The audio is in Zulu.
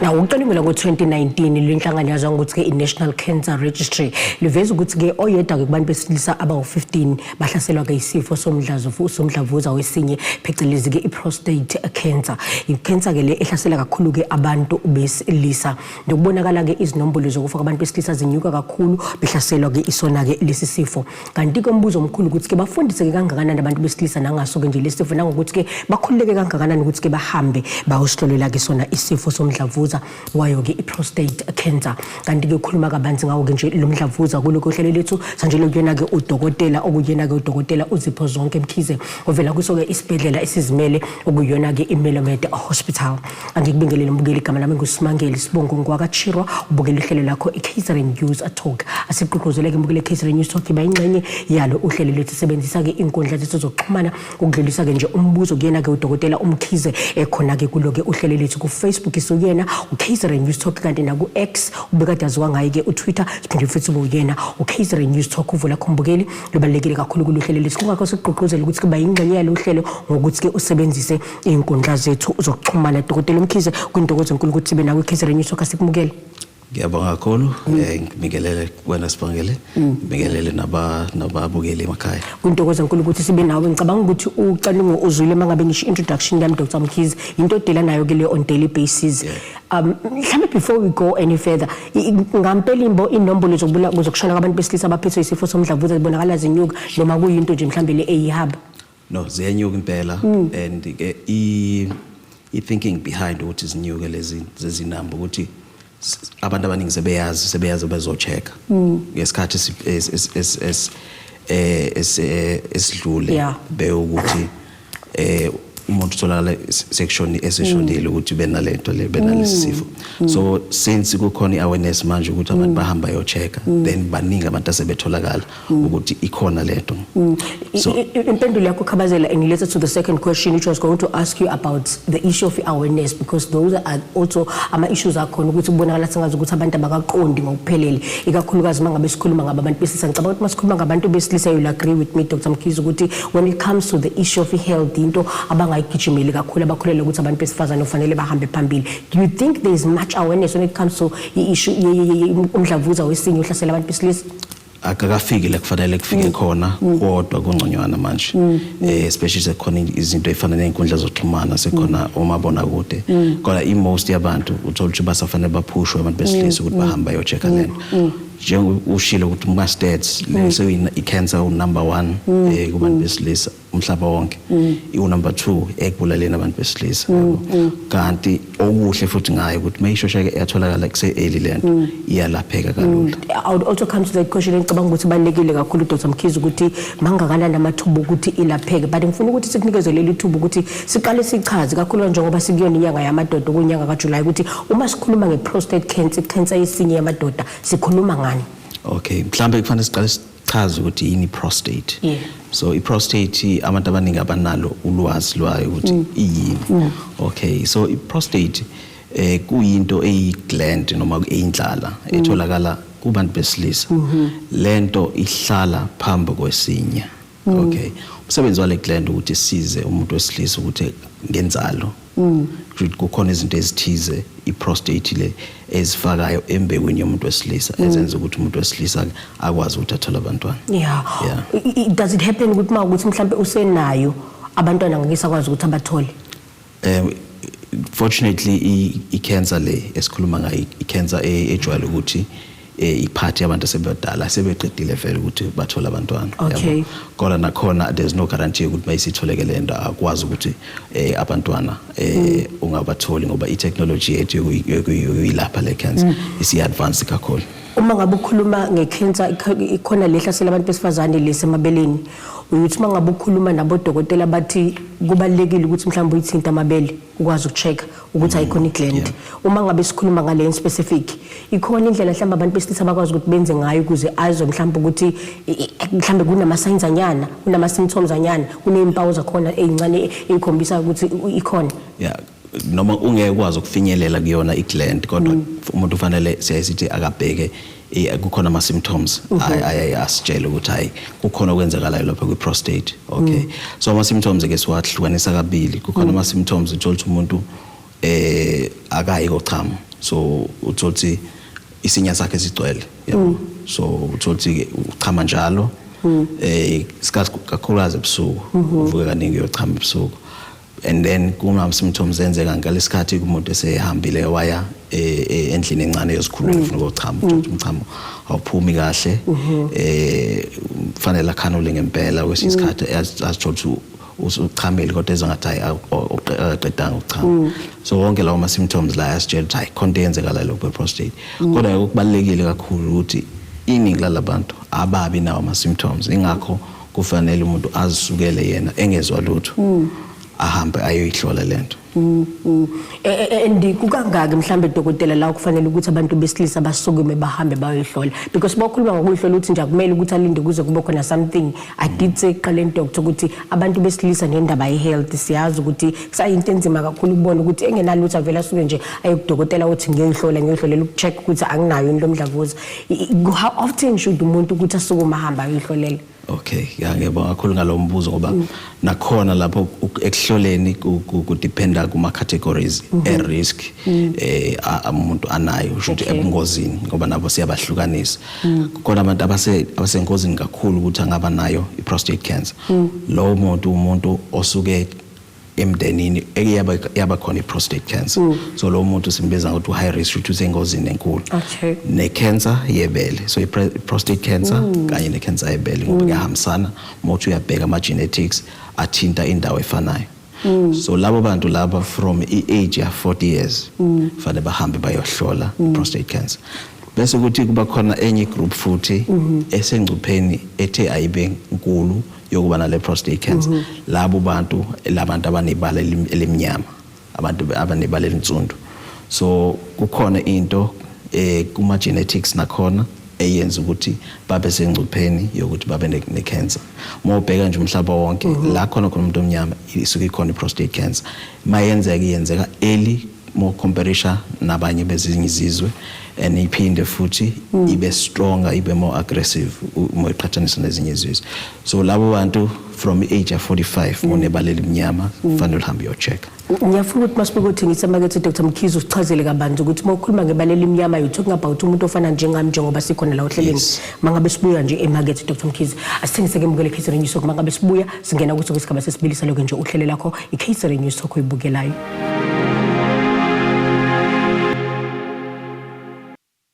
Now ucwaningo lwango-2019 lwenhlangano yaziwa ngokuthi-ke i-National Cancer Registry liveza ukuthi-ke oyedwa-ke kubantu besilisa abawu-15 bahlaselwa-ke isifo somdlavuza wesinye, phecelezi-ke i-prostate cancer. I-cancer-ke le ehlasela kakhulu-ke abantu besilisa. Nokubonakala-ke izinombolo zokufa kwabantu besilisa zinyuka kakhulu behlaselwa-ke isona-ke lesi sifo. Kanti-ke umbuzo omkhulu ukuthi-ke bafundiseke kangakanani abantu besilisa nangaso-ke nje lesi sifo, nangokuthi-ke bakhululeke kangakanani ukuthi-ke bahambe bayosihlolela-ke sona isifo somdlavuza wayo-ke i-prostate cancer. Kanti-ke ukhuluma kabanzi ngawo-ke nje lo mdlavuza kulokhu uhlelo lethu sanjalo kuyena-ke udokotela, okuyena-ke udokotela uZipho Zonke Mkhize ovela kuso-ke isibhedlela esizimele okuyona-ke iMelomed Hospital. Angikubingelele mbukeli, igama lami nguSimangele Sibongo ngwakaChirwa, ubukela uhlelo lakho i-KZN News Talk. Asigqugquzeleke mbukeli i-KZN News Talk, iba ingxenye yalo uhlelo lethu. Sebenzisa-ke inkundla zethu zokuxhumana ukudlulisa-ke nje umbuzo kuyena-ke udokotela uMkhize ekhona-ke kulo-ke uhlelo lethu. Ku-Facebook isukuyena u-KZN News Talk, kanti naku-X ubekade aziwa ngaye-ke uTwitter siphinde futhi ube uyena u-KZN News Talk. Uvo lakho mbukeli lubalulekile kakhulu kulo uhlelo lethu, kungakho sikugqugquzela ukuthi kuba yingxenye yalo uhlelo ngokuthi-ke usebenzise iy'nkundla zethu zokuxhumana. Dokotela uMkhize, kwintokozo enkulu ukuthi sibe nawe i-KZN News Talk, asikumukele. Ngiyabonga kakhulu, ngibingelele kuwena Sibongile, ngibingelele nababukeli emakhaya. Kwintokozo enkulu ukuthi sibe nawe. Ngicabanga ukuthi ucwaningo uzwile mangabe ngisho introduction yami, Dr Mkhize, into o-deala nayo ke le on daily basis. Mhlawumbe before we go any further, ngampela imbo inombolo zokushona kwabantu besilisa abaphethwe isifo somdlavuza zibonakala zinyuka, noma kuyinto nje mhlawumbe le eyihaba? No, ziyenyuka impela, and ke i thinking behind ukuthi zinyuke lezi zezinamba ukuthi abantu abaningi sebeyazi bezo-check ngesikhathi esidlule bewukuthi umuntu utholakala sekushoni eseshonile ukuthi benalento le, benalesi sifo. So since kukhona i-awareness manje ukuthi abantu bahamba bayo-check, then baningi abantu asebetholakala ukuthi ikhona lento. So Impendulo yakho, Khabazela, and to the second question, which was going to ask you about the issue of awareness, because those are also ama-issues akhona ukuthi kubonakala sengathi ukuthi abantu abakaqondi ngokuphelele, ikakhulukazi uma ngabe sikhuluma ngabo abantu besilisa. Ngicabanga ukuthi uma sikhuluma ngabantu besilisa, you'll agree with me, Dr Mkhize, ukuthi when it comes to the issue of health, into abangayigijimeli kakhulu, abakholelwa ukuthi abantu besifazane kufanele bahambe phambili. Do you think there is much awareness when it comes to i-issue umdlavuza wesinye uhlasela abantu besilisa? Akakafiki la kufanele kufike khona, kodwa kungconywana manje, especially sekukhona izinto ezifana ney'nkundla zokuxhumana, sekhona omabonakude, kodwa i-most yabantu uthola ukuthi basafanele baphushwe abantu besilisa ukuthi bahambe bayo-check-a lento. Njengoba ushilo ukuthi kuma-stats le i-cancer u-number one kubantu besilisa umhlaba wonke, iwu-number two ekubulaleni abantu besilisa, yabo. Kanti okuhle futhi ngayo ukuthi mayishosha-ke iyatholakala kuse-early lento, iyalapheka kalula. I would also come to that question. Ngicabanga ukuthi ibalulekile kakhulu, Dr Mkhize, ukuthi mangakanani amathuba ukuthi ilapheke, but ngifuna ukuthi sikunikeze leli thuba ukuthi siqale sichaze kakhulu njengoba sikuyona inyanga yamadoda, okuyinyanga kaJuly, ukuthi uma sikhuluma nge-prostate cancer, cancer yesinye yamadoda, sikhuluma ngani? Okay, mhlambe kufanele siqale sichaze ukuthi yini i-prostate. So i-prostate, abantu abaningi abanalo ulwazi lwayo ukuthi iyini. Okay, so i-prostate kuyinto eyi-gland noma eyindlala etholakala kubantu besilisa. Lento ihlala phambi kwesinye. Okay, umsebenzi wale gland ukuthi isize umuntu wesilisa ukuthi ngenzalo. Kusho kukhona izinto ezithize i-prostate le ezifakayo embewini yomuntu wesilisa ezenza ukuthi umuntu wesilisa akwazi ukuthi athole abantwana. Yeah. Does it happen ukuthi uma ukuthi mhlambe usenayo abantwana ngeke sakwazi ukuthi abathole? Fortunately i-cancer le esikhuluma ngayo, i-cancer ejwayele ukuthi iphathe abantu asebadala sebeqedile vele ukuthi bathole abantwana. Yabo. Kodwa nakhona there's no guarantee ukuthi mayisitholeke le nto akwazi ukuthi abantwana ungabatholi, ngoba i-technology yethu yokuyilapha le cancer isi-advance kakhulu. Uma ngabe ukhuluma nge-cancer ikhona lehlasela abantu besifazane lesemabeleni, uyothi uma ngabe ukhuluma nabodokotela bathi kubalulekile ukuthi mhlawumbe uyithinte amabele ukwazi uku-check ukuthi ayikhona i-gland. Uma ngabe sikhuluma ngale in specific, ikhona indlela mhlawumbe abantu besilisa bakwazi ukuthi benze ngayo ukuze azwe mhlawumbe ukuthi mhlawumbe kunama-signs anyana, kunama-symptoms anyana, kuney'mpawu zakhona ey'ncane ey'khombisa ukuthi ikhona? Yeah, noma ungeke ukwazi ukufinyelela kuyona i-gland, kodwa umuntu ufanele, siyaye sithi akabheke, kukhona ama-symptoms ayaye asitshele ukuthi hayi, kukhona okwenzakalayo lapha kwi-prostate. Okay, so ama-symptoms ke siwahlukanisa kabili. Kukhona ama-symptoms uthola ukuthi umuntu akayi kochama. So uthothi isinya sakhe sigcwele, yabo. So uthothi uchama njalo, isikhathi kakhulukazi ebusuku, uvuke kaningi uyochama ebusuku. And then kuma symptoms enzeka ngalesikhathi kumuntu esehambile waya endlini encane yozikhulula, ufuna ukuchama, uthola umchamo awuphumi kahle, kufanele akhanule ngempela. Kwesinye isikhathi azithola ukuthi usuchamile kodwa ezwa ngathi hayi, akaqedanga ukuchama. So wonke lawo ma-symptoms la ayasitshela ukuthi hayi, khona into eyenzekala lokhu kwe-prostate. Kodwa okubalulekile kakhulu ukuthi iningi lalabantu ababi nawo ama-symptoms, ingakho kufanele umuntu azisukele yena engezwa lutho, ahambe ayoyihlola lento. And kukangaki mhlambe, dokotela, la kufanele ukuthi abantu besilisa basukume bahambe bayoyihlola? Because bakhuluma ngokuyihlola ukuthi nje akumele ukuthi alinde kuze kube khona something. I did say ekuqaleni, doctor, ukuthi abantu besilisa nendaba ye-health, siyazi ukuthi kusayinto enzima kakhulu ukubona ukuthi engenalutho avele asuke nje aye kudokotela uthi ngiyoyihlola, ngiyoyihlolela uku-check ukuthi anginayo yini lo mdlavuza. How often should umuntu ukuthi asukume ahambe ayoyihlolela? Okay, ya, ngiyabonga kakhulu ngalo mbuzo, ngoba nakhona lapho ekuhloleni kudependa kuma categories e risk umuntu anayo, kusho ukuthi ebungozini, ngoba nabo siyabahlukanisa. Kukhona abantu abasengozini kakhulu ukuthi angaba nayo i-prostate cancer. Lowo muntu umuntu osuke emndenini ekuyaba yaba khona i-prostate cancer, so lowo muntu simbiza ngokuthi u-high risk, ukuthi usengozini enkulu ne-cancer yebele. So i-prostate cancer kanye ne-cancer yebele, ngoba kuyahambisana uma uthi uyabheka ama-genetics, athinta indawo efanayo. So labo bantu laba from i-age ya 40 years fanele bahambe bayohlola i-prostate cancer. Bese kuthi kuba khona enye group futhi esengcupheni ethe ayibe nkulu yokuba nale prostate cancer, labo bantu labantu abanebala elimnyama, abantu abanebala elinsundu. So kukhona into kuma genetics nakhona eyenza ukuthi babe sengcupheni yokuthi babe ne-cancer. Uma ubheka nje umhlaba wonke, la khona khona umuntu omnyama isuke ikhona i-prostate cancer, mayenzeka iyenzeka early more comparisha nabanye bezinye izizwe, and iphinde futhi ibe stronger, ibe more aggressive uma iqhathaniswa nezinye izizwe. So labo bantu from age ya 45 onebala elimnyama kufanele uhambe uyo-check. Ngiyafuna ukuthi masibeke uthengisa emakethe, Dr Mkhize, usichazele kabanzi ukuthi uma ukhuluma ngebala elimnyama, you talking about umuntu ofana njengami, njengoba sikhona la ohlelweni. Mangabe sibuya nje emakethe, Dr Mkhize, asithengise ke mbukele KZN News Talk. Mangabe sibuya singena kuso kwisigaba sesibili saloko nje uhlelo lakho i-KZN News Talk oyibukelayo.